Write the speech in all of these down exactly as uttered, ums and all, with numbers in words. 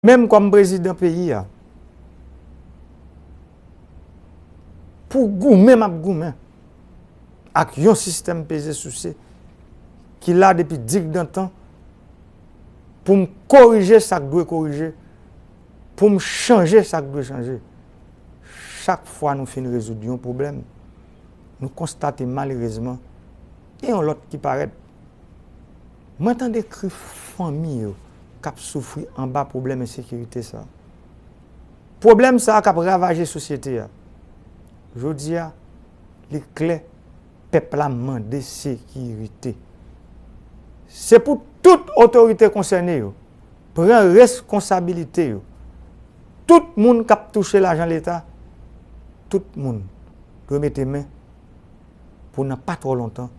Menm kòm prezidan peyi a, pou goumen m ap goumen ak yon sistèm peze souse ki la depi digdantan pou m korije sa k dwe korije, pou m chanje sa k dwe chanje. Chak fwa nou fin rezoud yon pwoblèm, nou konstate malerezman gen yon lòt ki parèt. Mwen tande kri fanmi yo k ap soufri anba pwoblèm ensekirite sa a. Pwoblèm sa a k ap ravaje sosyete a. Jodi a, li klè, pèp la mande sekirite. Se pou tout otorite konsène yo pran reskonsabilite yo. Tout moun k ap touche lajan Leta, tout moun dwe mete men pou nan pa twò lontan,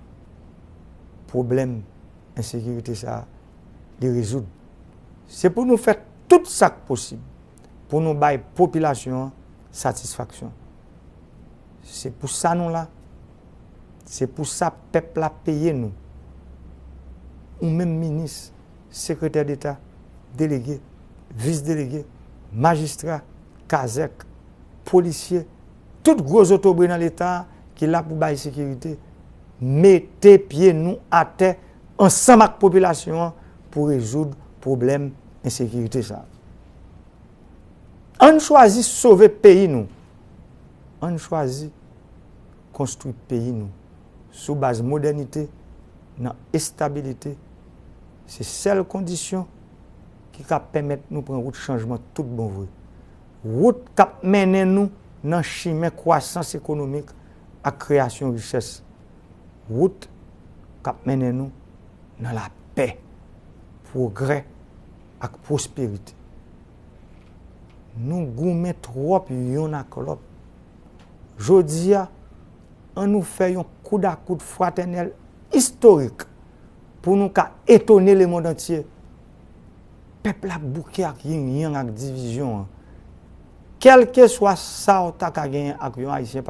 pwoblèm ensekirite sa a, li rezoud. Se pou nou fè tout sa k posib pou nou bay popilasyon an satisfaksyon. Se pou sa nou la. Se pou sa pèp la peye nou. Ou menm minis, sekretè deta, delege, vis delege, majistra, kazèk, polisye, tout gwo zotobre nan Leta a ki la pou bay sekirite, mete pye nou atè ansanm ak popilasyon an pou rezoud pwoblèm ensekirite sa a. Ann chwazi sove peyi nou. Ann chwazi konstwi peyi nou sou baz modènite, nan estabilite. Se sèl kondisyon ki ka pèmèt nou pran wout chanjman tout bon vre. Wout k ap mennen nou nan chimen kwasans ekonomik ak kreyasyon richès. Wout k ap mennen nou nan lapè, pwogrè ak pwosperite. Nou goumen twòp yonn ak lòt. Jodi a, ann nou fè yon koudakout fratènèl istorik pou nou ka etone lemonn antye. Pèp la bouke ak yin yang ak divizyon an. Kèlkeswa sa w ta ka genyen ak yon Ayisyen pa